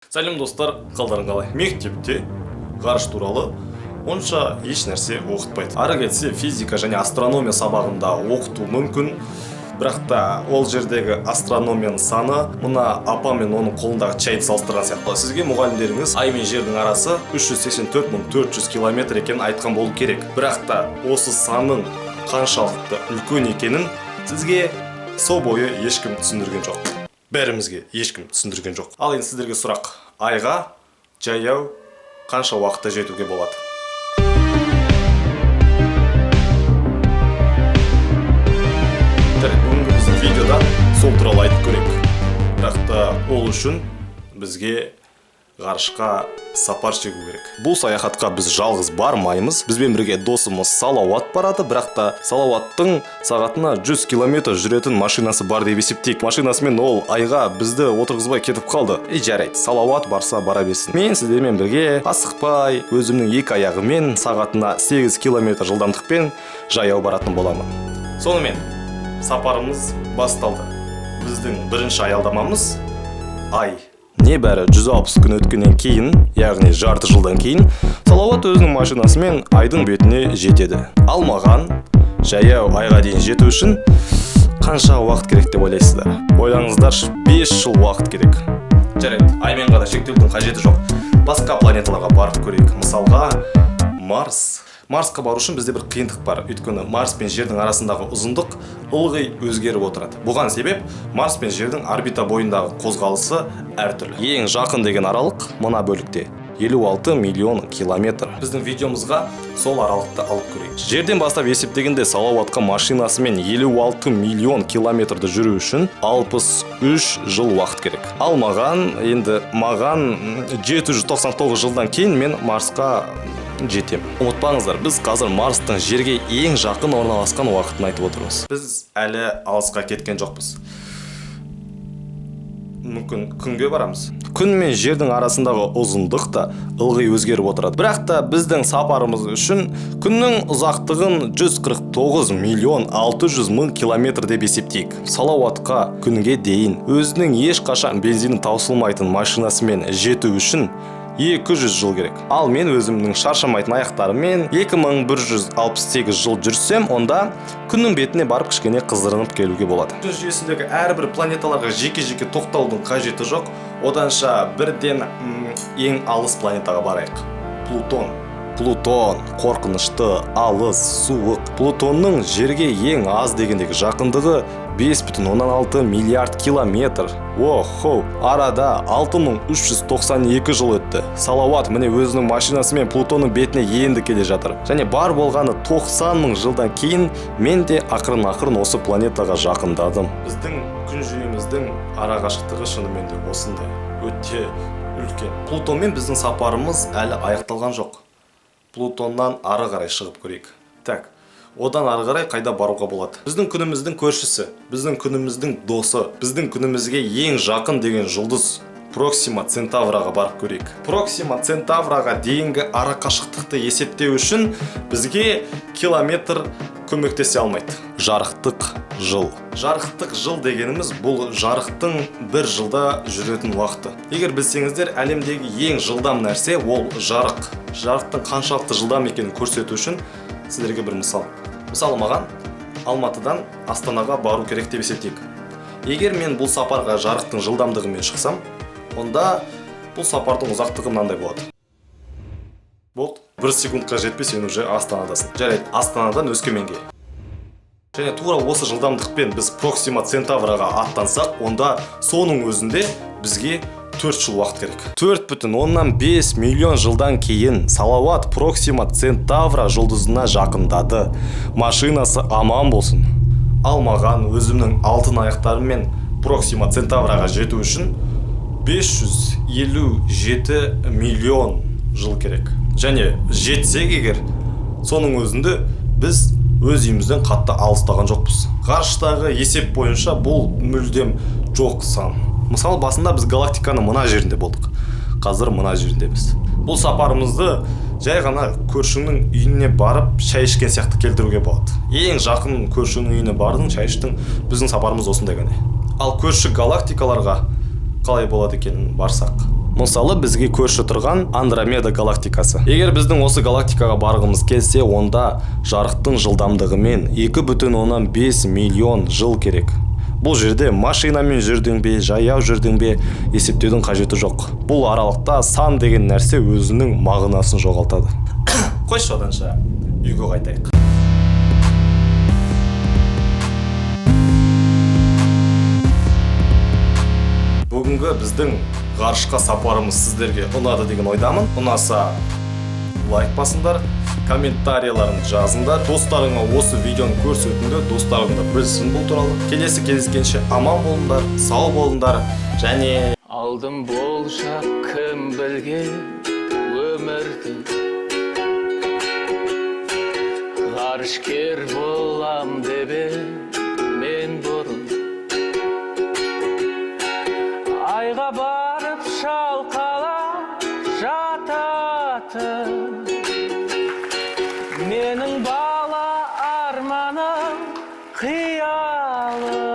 Сәлем, достар! Қалдарың қалай? Мектепте ғарыш туралы онша еш нәрсе оқытпайды. Ары кетсе, физика және астрономия сабағында оқыту мүмкін, бірақ та ол жердегі астрономияның саны мына апа мен оның қолындағы чайды салыстырған сияқты. Сізге мұғалімдеріңіз ай мен жердің арасы 384 400 километр екенін айтқан болу керек, бірақ та осы санның қаншалықты үлкен екенін сізге сол бойы ешкім түсіндірген жоқ, бәрімізге ешкім түсіндірген жоқ. Ал енді сіздерге сұрақ: айға жаяу қанша уақытта жетуге болады? Жарайды, бүгінгі біздің видеода сол туралы айтып көрейік, бірақ та ол үшін бізге ғарышқа сапар шегу керек. Бұл саяхатқа біз жалғыз бармаймыз, бізбен бірге досымыз Салауат барады. Бірақ та Салауаттың сағатына 100 километр жүретін машинасы бар деп есептейік. Машинасымен ол айға бізді отырғызбай кетіп қалды. И жарайды, Салауат барса, бара берсін. Мен сіздермен бірге асықпай, өзімнің екі аяғыммен сағатына 8 километр жылдамдықпен жаяу баратын боламын. Сонымен, сапарымыз басталды. Біздің бірінші аялдамамыз — ай. Небәрі 160 күн өткеннен кейін, яғни жарты жылдан кейін, Салауат өзінің машинасымен айдың бетіне жетеді. Ал маған жаяу айға дейін жету үшін қанша уақыт керек деп ойлайсыздар? Ойлаңыздаршы, 5 жыл уақыт керек. Жарайды, аймен ғана шектеудің қажеті жоқ, басқа планеталарға барып көрейік. Мысалға, Марс. Марсқа бару үшін бізде бір қиындық бар, өйткені Марс пен Жердің арасындағы ұзындық ылғи өзгеріп отырады. Бұған себеп — Марс пен Жердің орбита бойындағы қозғалысы әртүрлі. Ең жақын деген аралық мына бөлікте 56 миллион километр. Біздің видеомызға сол аралықты алып көрейік. Жерден бастап есептегенде, Салауатқа машинасымен 56 миллион километрді жүру үшін 63 жыл уақыт керек. Ал маған енді, маған 799 жылдан кейін мен Марсқа жетемін. Ұмытпаңыздар, біз қазір Марстың Жерге ең жақын орналасқан уақытын айтып отырмыз. Біз әлі алысқа кеткен жоқпыз, мүмкін, күнге барамыз. Күн мен Жердің арасындағы ұзындық та ылғи өзгеріп отырады, бірақ та біздің сапарымыз үшін күннің ұзақтығын 149 миллион 600 мың километр деп есептейік. Салауатқа күнге дейін өзінің ешқашан бензині таусылмайтын машинасымен жету үшін 200 жыл керек. Ал мен өзімнің шаршамайтын аяқтарыммен 2168 жыл жүрсем, онда күннің бетіне барып, кішкене қыздырынып келуге болады. Күн жүйесіндегі әрбір планеталарға жеке-жеке тоқталудың қажеті жоқ. Оданша бірден ең алыс планетаға барайық. Плутон. Плутон қорқынышты, алыс, суық. Плутонның Жерге ең аз дегендегі жақындығы 5,6 миллиард километр. Охо, арада 6392 жыл өтті. Салауат міне өзінің машинасымен Плутонның бетіне енді келе жатыр. Және бар болғаны 90 мың жылдан кейін мен де ақырын-ақырын осы планетаға жақындадым. Біздің күн жүйеміздің арақашықтығы шынымен де осындай өте үлкен. Плутонмен біздің сапарымыз әлі аяқталған жоқ. Плутоннан ары қарай шығып көрейік. Так, одан ары қарай қайда баруға болады? Біздің күніміздің көршісі, біздің күніміздің досы, біздің күнімізге ең жақын деген жұлдыз — Проксима Центавраға барып көрейік. Проксима Центавраға дейінгі ара қашықтықты есептеу үшін бізге километр көмектесе алмайды. Жарықтық жыл. Жарықтық жыл дегеніміз — бұл жарықтың бір жылда жүретін уақыты. Егер білсеңіздер, әлемдегі ең жылдам нәрсе — ол жарық. Жарықтың қаншалықты жылдам екенін көрсету үшін сіздерге бір мысал. Мысалы, маған Алматыдан Астанаға бару керек деп есептейік. Егер мен бұл сапарға жарықтың жылдамдығымен шықсам, онда бұл сапардың ұзақтығы мынандай болады. Болды, бір секундқа жетпей сен уже Астанадасың. Жарайды, Астанадан Өскеменге. Және тура осы жылдамдықпен біз Проксима Центавраға аттансақ, онда соның өзінде бізге 4 жыл уақыт керек. 4,5 миллион жылдан кейін Салауат Проксима Центавра жұлдызына жақындады. Машинасы аман болсын. Ал маған өзімнің алтын аяқтарыммен Проксима Центавраға жету үшін 557 миллион жыл керек. Және жетсек егер, соның өзінде біз өз үйімізден қатты алыстаған жоқпыз. Ғарыштағы есеп бойынша бұл мүлдем жоқ сан. Мысалы, басында біз галактиканың мына жерінде болдық, қазір мына жеріндеміз. Бұл сапарымызды жай ғана көршіңнің үйіне барып шай ішкен сияқты келтіруге болады. Ең жақын көршіңнің үйіне бардың, шай іштің. Біздің сапарымыз осындай ғана. Ал көрші галактикаларға қалай болады екен барсақ? Мысалы, бізге көрші тұрған Андромеда галактикасы. Егер біздің осы галактикаға барғымыз келсе, онда жарықтың жылдамдығымен 2,5 миллион жыл керек. Бұл жерде машинамен жүрдің бе, жаяу жүрдің бе, есептеудің қажеті жоқ. Бұл аралықта сан деген нәрсе өзінің мағынасын жоғалтады. Қойшы, оданша үйге қайтайық. Бүгінгі біздің ғарышқа сапарымыз сіздерге ұнады деген ойдамын. Ұнаса, лайк басыңдар, комментарийлерін жазыңдар, достарыңа осы видеоны көрсетіңдер, достарың да білсін бұл туралы. Келесі кездескенше аман болыңдар, сау болыңдар және Алдым болжап, кім білген өмірді, ғарышкер болам деп ем мен бұрын. Айға барып шалқалап жататын менің бала арманым, қиялым.